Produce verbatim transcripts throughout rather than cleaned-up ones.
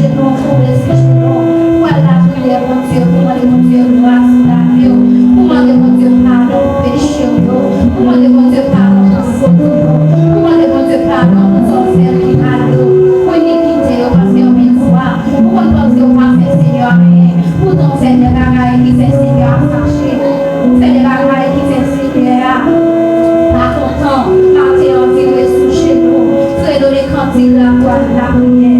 Jenou, koube sou jenou, pou al lapriyè Bondye, pou mande Bondye gras sou lavi w, pou mande Bondye padon pou peche w yo, pou mande Bondye padon pou fot ou yo, pou mande Bondye padon pou sa w fè ki mal yo, pou inikite yo, paske anpil fwa, ou konn panse w pa fè Senyè a anyen, poutan w fè de bagay ki fè Senyè a fache, ou fè de bagay ki fè Senyè a pa kontan. Maten an, vire sou jenou, fredone kantik, lapriyè.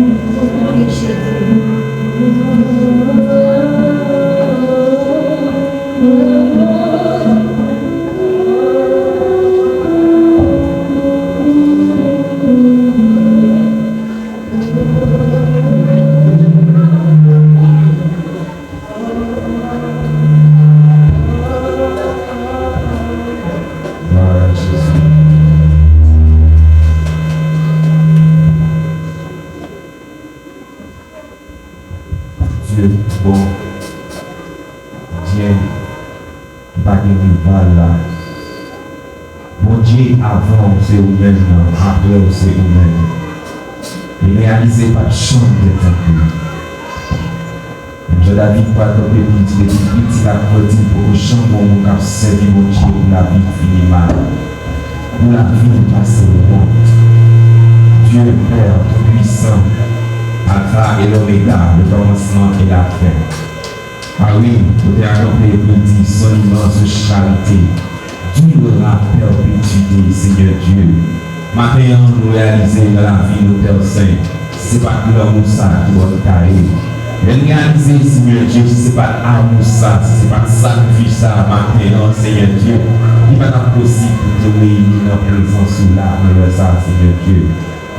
Dye bon, Dye ki pa gen rival la. Bondye, avan w se ou menm, apre w se ou menm. Li reyalize pa t janm gen tankou. Menm jan David pral kanpe pou l di depi l piti l ap grandi, l poko janm wè yon moun k ap sèvi Bondye pou lavi l fini mal. Pou lavi l pase wont. Dieu Père Tout-Puissant, Alpha et l'Oméga, le commencement et la fin. A wi, otè a kanpe pou l di, son immense charité durera à perpétuité, Seigneur Dieu. Maten an, nou reyalize nan lavi nou, Pè Sen, si se pa t lanmou sa ki ban nou ta ye. Lè n reyalize, Senyè Dye, si se pa t amou sa, si se pa t sakrifis sa, maten an, Senyè Dye, li pa t ap posib pou te reyini nan prezans ou la, nan lè sa, Senyè Dye.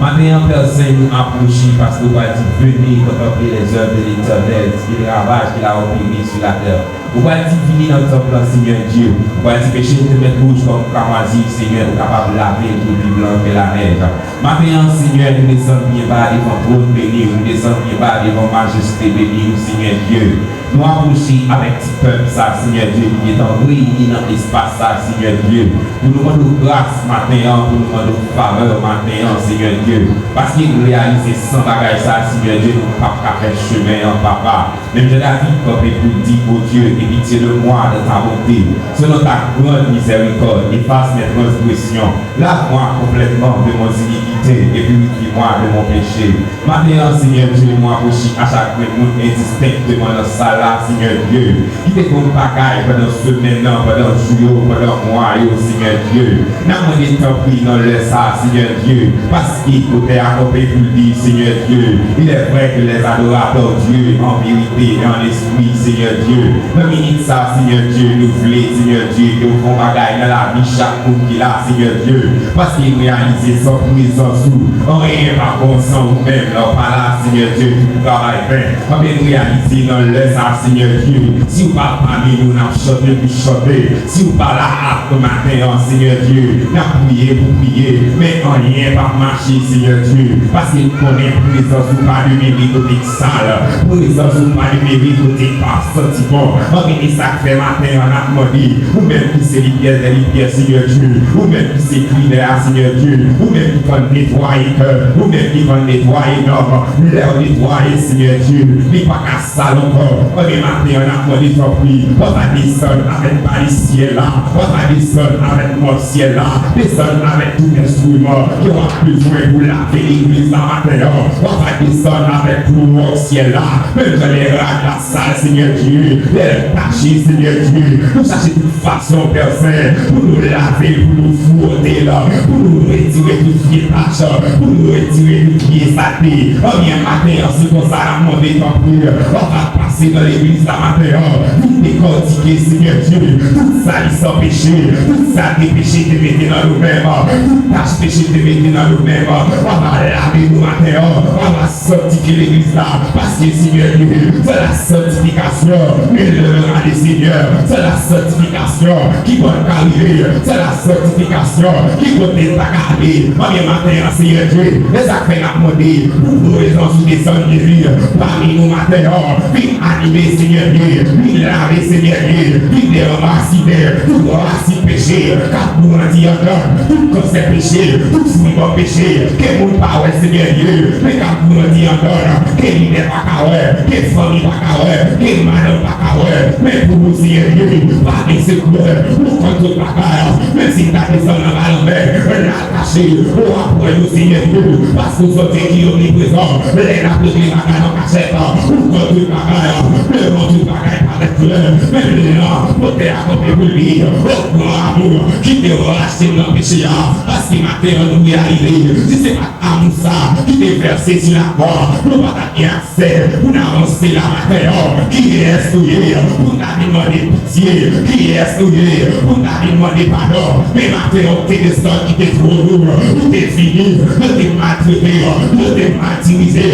Maten an, Pè Sen, nou apwoche paske ou pral di, venez contempler les œuvres de l'Éternel, ce qu'il ravage, qu'il a opéré sur la terre. Ou pral di, vini nan tanp lan, Senyè Dye. Ou pral di, peche m te mèt wouj kòm kamwazi, Senyè, ou kapab lave l pou l pi blan ke lanèj. Maten an, Senyè, nou desann byen ba devan twòn beni w, nou desann byen ba devan majeste beni w, Senyè Dye. Nou apwoche avèk ti pèp sa, Senyè Dye, ki gentan reyini nan espas sa, Senyè Dye, pou nou mande w gras maten an, pou nou mande w favè maten an, Senyè Dye, paske nou reyalize san bagay sa, Senyè Dye, nou p ap ka fè chemen an, Papa. Menm jan David kanpe pou l di, Ô Dieu, aie pitié de moi dans ta bonté, selon ta grande miséricorde, efface mes transgressions. Lave-moi complètement de mes iniquités et purifie-moi de mon péché. Maten an, Senyè Dye, nou apwoche a chak grenn moun endistenkteman nan sal la, Senyè Dye, ki te gon bagay pandan semèn nan, pandan jou yo, pandan mwa yo, Senyè Dye. N ap mande tanpri nan lè sa, Senyè Dye, paske otè a kanpe pou l di, Senyè Dye, il est vrai que les adorateurs Dieu en vérité et en esprit, Senyè Dye. Nan minit sa, Senyè Dye, nou vle, Senyè Dye, ke w fè yon bagay nan lavi chak moun ki la, Senyè Dye, paske n reyalize san prezans ou, anyen pa bon san ou menm, lè w pa la, Senyè Dye, tout travay ven. Anben, n reyalize nan lè sa, Senyè Dye, si w pa pami nou, n ap chante pou chante. Si w pa la ak nou maten an, Senyè Dye, n ap priye pou priye, men anyen p ap mache, Senyè Dye, paske n konnen prezans ou pa demere kote k sal, prezans ou pa demere kote k pa santi bon. Anben, e sa k fè maten an n ap mande, ou menm ki se limyè dè limyè, Senyè Dye, ou menm ki se klinè a, Senyè Dye, ou menm ki konn netwaye kè, ou menm ki konn netwaye nanm, lè w netwaye, Senyè Dye, li pa ka sal ankò. Anben, maten an, n ap mande tanpri, papa, desann avèk balisyè la, papa, desann avèk mòsyè la, desann avèk tout enstriman ke w ap bezwen pou lave legliz la maten an, papa, desann avèk klowòsyè la, menm jan lè rad la sal, Senyè Dye, lè l tache, Senyè Dye, nou chache tout fason, Pè Sen, pou nou lave l, pou nou fwote l, pou nou retire tout vye tach, pou nou retire tout vye salte. Anben, maten an, se konsa n ap mande tanpri, papa, pase nan legliz la maten an, vin dekòtike, Senyè Dye, tout sa ki san peche, tout sa ke peche te mete nan nou menm, tout tach peche te mete nan nou menm, papa, lave nou maten an, papa, sanktifye legliz la, paske, Senyè Dye, se la sanktifikasyon, men lè Mande Senyè, se la santifikasyon ki pral ka rive, se la santifikasyon ki kote l pa ka ale. Anbyen maten an, Senyè Dye, e sa k fè n ap mande pou prezans ou desann Jezi pami nou maten an. Vin anime, Senyè Dye, vin lave, Senyè Dye, vin deranmasine tout rasin peche k ap grandi anndan, tout kansè peche, tout fwi mò peche ke moun pa wè, Senyè Dye, men k ap grandi anndan, ke lidè pa ka wè, ke fanmi pa ka wè, ke madanm pa ka wè, men pou ou, Senyè Dye, pa gen sekrè, ou konn tout bagay, menm si n ta desann anba lanmè, l al kache, w ap wè yo, Senyè Dye, paske w se yon Dye ki omniprezan, lè n ap regle bagay nan kachèt, ou konn tout bagay, devan tout bagay parèt klè, men lè a, motè a kanpe pou li, o gran amou ki te rachte m nan peche a, paske maten an nou reyalize, si se pa t amou sa ki te vèse sou lakwa, nou pa t ap gen aksè pou n avanse la maten an. Kiyès ou ye pou n ta vin mande pitye? Kiyès ou ye pou n ta vin mande padon? Men maten an, ou te desann ki te twò lou, ou te vini, yo te maltrete, yo te matirize,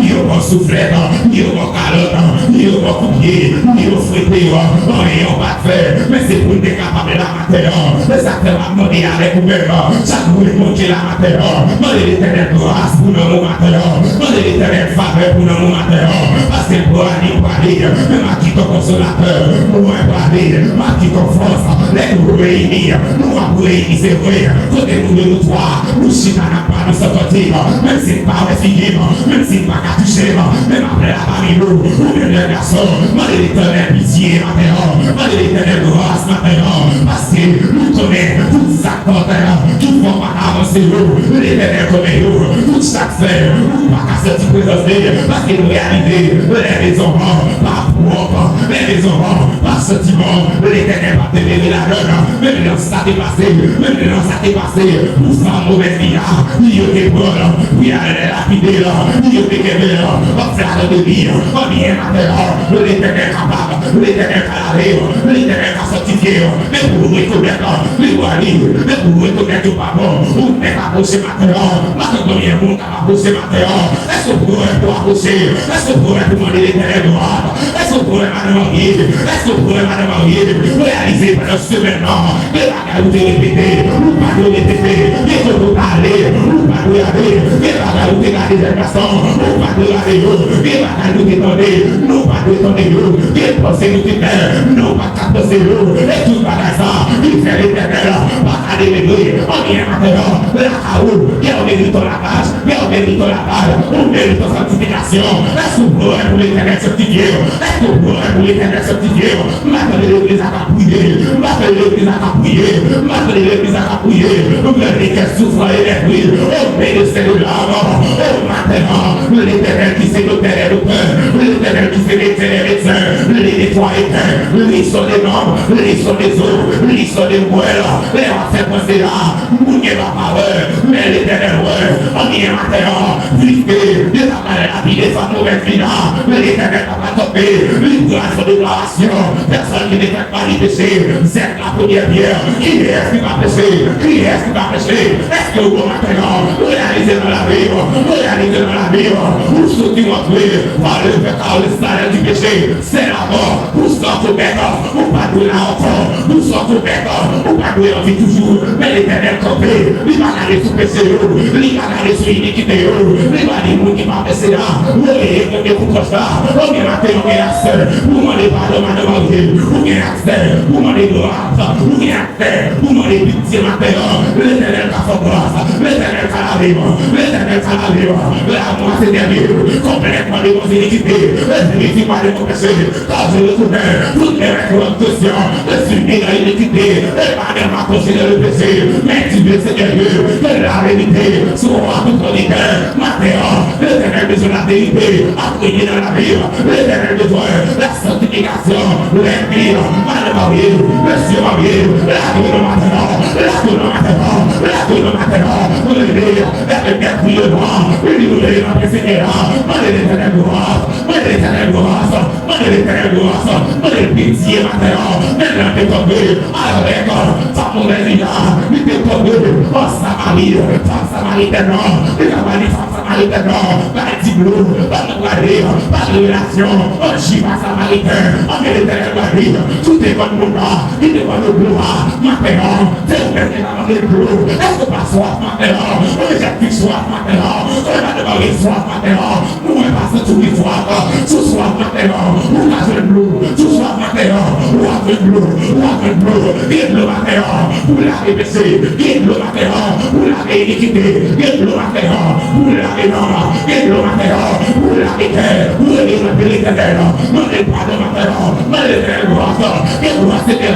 yo ba w souflèt, yo ba w kalòt, yo ba w kout pye, yo fwete, anyen ou pa t fè. Men se pou n te kapab la maten an. Se sa k fè m ap mande avèk ou menm, chak moun konekte la maten an, mande Letènèl gras pou nanm ou maten an. Mande Letènèl favè pou nanm ou maten an. Paske l pral, li prale, menm ak ki ton konsolatè, mwen prale, m ak ki ton fòs. Lè nou reyini, nou ap reyini, se vre. Kote nou de, nou twa, nou chita, n ap pale san kantik. Menm si n pa wè figi m, menm si n pa ka touche m, men m ap la pami nou. Ou menm, jèn gason, mande Letènèl pitye maten an. Mande Letènèl gras maten an. Paske nou konnen tout sa k pa tè, tout fwa w pa ka avanse yo, Letènèl konnen yo. Tout sa k fè ou pa ka santi prezans li, paske nou reyalize lè mezon an pa pwòp, lè mezon an pa santi bon, Letènèl p ap demere ladann. Menm jan sa te pase, menm jan sa te pase pou fanm Move Vin an, yo te pran l pou y al lapide l, yo te kenbe l, ap fè adan de li. Anbyen maten an, Letènèl kapab, Letènèl ka lave w, Letènèl ka sanktifye w, men pou w rekonèt li, li pral li, men pou w rekonèt ou pa bon, ou mèt apwoche maten an. M pa konn konbyen moun k ap apwoche maten an. Èske w prè pou apwoche? Èske w prè pou mande Letènèl gras? Èske w prè, madanm marye? Èske w prè, madanm marye? Reyalize pandan semèn nan, gen bagay ou te repete, ou pa dwe repete. Gen kote ou t ale, ou pa dwe ale. Gen bagay ou te gade jèn gason, ou pa dwe gade yo. Gen bagay nou te tande, nou pa dwe tande yo. Gen panse nou te fè, nou pa t ap panse yo. E tout bagay sa ki fè Letènèl pa ka delivre. Anbyen maten an, lakay ou, gen yon merite yon lavaj, gen yon merite yon lavaj, yon merite yon sanktifikasyon. Èske w prè pou Letènèl sanktifye w? Èske w prè pou Letènèl sanktifye w? M pa tande legliz la k ap priye. M pa tande legliz la k ap priye. M pa tande legliz la k ap priye. Mwen, le kè soufran e lèspri, o medesen de lanm, o maten an, Letènèl ki se doktè dè doktè, Letènèl ki se medsen dè medsen, li netwaye kè, li sonde nanm, li sonde zo, li sonde mwèl. Lè w ap fè panse a, moun gen pa pa wè, men Letènèl wè. Anbyen maten an, piske yo ta pral lapide fanm Move Vin an, Letènèl pa pral kanpe, li pral fè deklarasyon. Pèsòn ki te fèk pa li peche, jèt la premyè pyè. Kiyès ki pa peche? Kiyès ki pa peche? Èske w bon maten an? Reyalize nan lavi w, reyalize nan lavi w, ou soti w antre, pa le fè ka le salè di peche. Se la mò. Pou sa w komèt, ou pa dwe la ankò. Pou sa w komèt, ou pa dwe anvi toujou. Men Letènèl kanpe, li pa gade sou peche yo, li pa gade sou inikite yo, li pa di moun ki pa peche a, woye, kote pou pwòch la. Anbyen maten an, ou gen aksè pou mande padon, madanm marye, ou gen aksè pou mande gras, ou gen aksè pou mande pitye maten an. Letènèl ka fè w gras, Letènèl ka lave w, Letènèl ka lave w. Lave mwen, Senyè Dye, konplètman de mon inikite, e pirifye mwen de mon péché, car je reconnais toutes mes transgressions, je suis né dans l'iniquité, et ma mère m'a conçu dans le péché. Mais tu veux, Seigneur Dieu, que la vérité soit tout ton cœur. Maten an, Letènèl bezwen laverite ap renye nan lavi w. Letènèl bezwen la sanktifikasyon. Lènmi, madanm marye, mesye marye, lave w nan maten an, lave w nan maten an, lave w nan maten an. Rele, leve nèt wi devan, li rele nan men Senyè a. Mande Letènèl gras, mande Letènèl gras, mande Letènèl gras, mande l pitye maten an. Menm jan l te kanpe avèk fanm Move Vin an, li te kanpe an Samari, fanm samaritèn nan, li ta pale fanm samaritèn nan, bay ti Dlo, pandan prale, pa gen relasyon, an Jiv a Samariten, ann Letènèl pral di, si w te vann moun nan, li te vann ou dlo a, maten an, se ou menm ki ta mande dlo. Èske w pa swaf maten an? Mwen menm tou swaf maten an. Mwen pa te mande swaf maten an. Mwen pa santi w swaf. Si w swaf maten an, ou ka jwenn dlo. Si w swaf maten an, ou ap jwenn dlo. Ou ap jwenn dlo. Gen dlo maten an pou lave peche. Gen dlo maten an pou lave inikite. Gen dlo maten an pou lave nanm. Gen dlo maten an pou lave kè. Ou rele nan Letènèl. Mande padon maten an. Mande Letènèl gras. Gen gras, Senyè.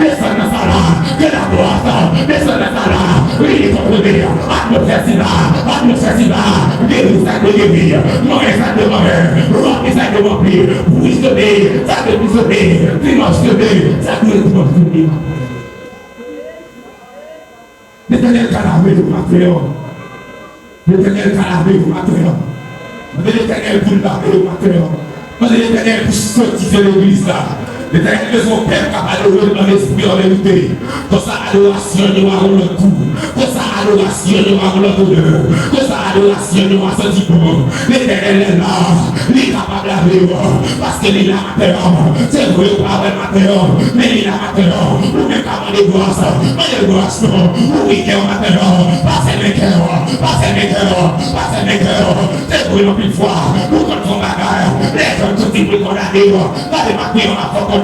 Desann nan sal la. Ke lagras desann nan sal la. Vini kontwole atmosfè sila. Atmosfè sila. Geri sa k dwe geri. Manyen sa k dwe manyen. Ranpli sa k dwe ranpli. Prizone sa k dwe prizone. Dimansyone sa k dwe dimansyone. Letènèl ka lave yo maten an. Letènèl ka lave yo maten an. Mande Letènèl pou l lave yo maten an. Mande Letènèl pou santifye legliz la. Letènèl bezwen yon pèp k ap adore l an lespri, an verite. Konsa adorasyon yo a yon lòt gou. Konsa adorasyon yo a yon lòt odè. Konsa adorasyon yo a santi bon. Letènèl la, li kapab lave yo, paske li la maten an. Se vre, ou pa wè l maten an, men li la maten an. Ou menm ka mande gras, mande gras non. Ouvri kè w maten an. Pa fèmen kè w, pa fèmen kè w, pa fèmen kè w. Se vre, anpil fwa ou konn fè yon bagay, lè zòt santi pou l kondane w. Gade maten an, m ap fè w konnen,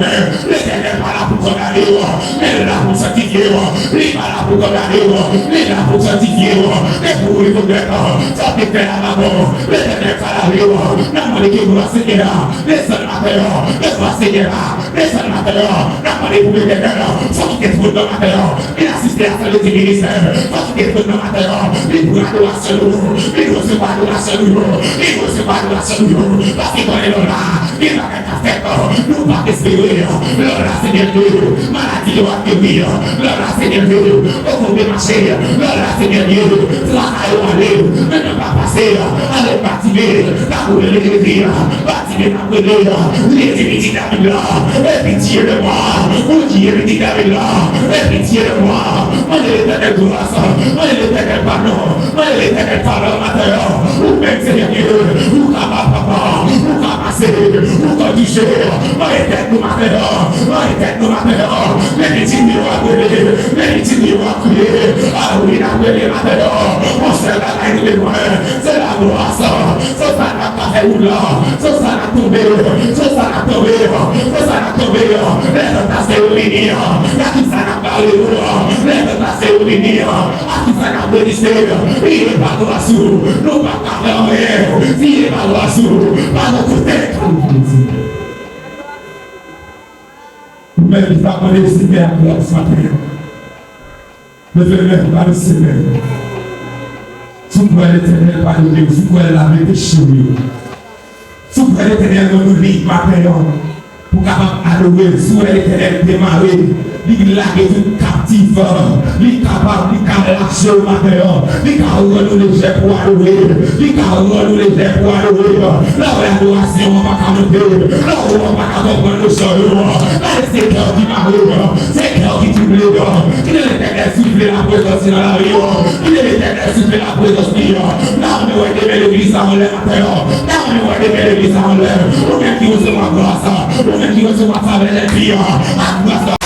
Letènèl pa la pou kondane w, men l la pou santifye w. Li pa la pou kondane w, li la pou santifye w. Depi w rive w nèt, sa w te fè a pa bon. Letènèl ka lave w. N ap mande ke gras Senyè a desann maten an. Ke gras Senyè a desann maten an. N ap mande pou Letènèl fòk kite tout nan maten an. Li asiste a Sande di Ministè. Fòk kite tout nan maten an. Li pran adorasyon nou. Li resevwa adorasyon nou yo. Li resevwa adorasyon nou yo. Paske konnen lè w la, gen bagay k ap fèt. Nou p ap espere. Lè w la, Senyè Dye, maladi yo ap geri. Lè w la, Senyè Dye, kòkòt yo mache. Lè w la, Senyè Dye, traka yo ale. Men nou pa pase. Ale Batime, ta koule legliz. Batime, ta koule. Li di pitit David la, aie pitié de moi. Ou di, aie pitié de moi. Mande Letènèl gras. Mande Letènèl padon. Mande Letènèl padon maten an. Ou menm, Senyè Dye, ou kapab, papa. Ou ka pase. Ou ka touche. Mande tèt nou maten an. Mande tèt nou maten an. Men pitit nou yo ap rele. Men pitit nou yo ap kriye. A wi, n ap rele maten an. Yon sèl bagay nou bezwen. Se lagras. Se sa n ap ka fè wout la. Se sa n ap tonbe. Se sa n ap tonbe. Se sa n ap tonbe. Lè tantase yo vini, a kisa n ap bare yo? Lè tantase yo vini, a kisa n ap reziste? Li pa gras ou. Nou pa ka fè anyen. Si li pa gras ou, pa nan kote. Ou menm ki ta mande Senyè a gras maten an. Leve men, ba l semèn. Si w kwè Letènèl padone w, si w kwè l lave peche w yo, si w kwè Letènèl rann ou lib maten an, pou w kapab adore l, si w wè Letènèl demare, li lage tout kaptif, li kapab, li ka lache w maten an, li ka rann ou lejè pou adore l, li ka rann ou lejè pou adore l. Lè w wè adorasyon an pa ka monte, lè w wè w pa ka konprann leson yo, gade se kè w ki mare, se kè w ki twouble. Kite Letènèl soufle laprezans li nan lavi w. Kite Letènèl soufle laprezans li. N a renmen wè demen legliz la anlè maten an. N a renmen wè demen legliz la anlè. Ou menm ki resevwa gras, ou menm ki resevwa favè lènmi an, ak gras la.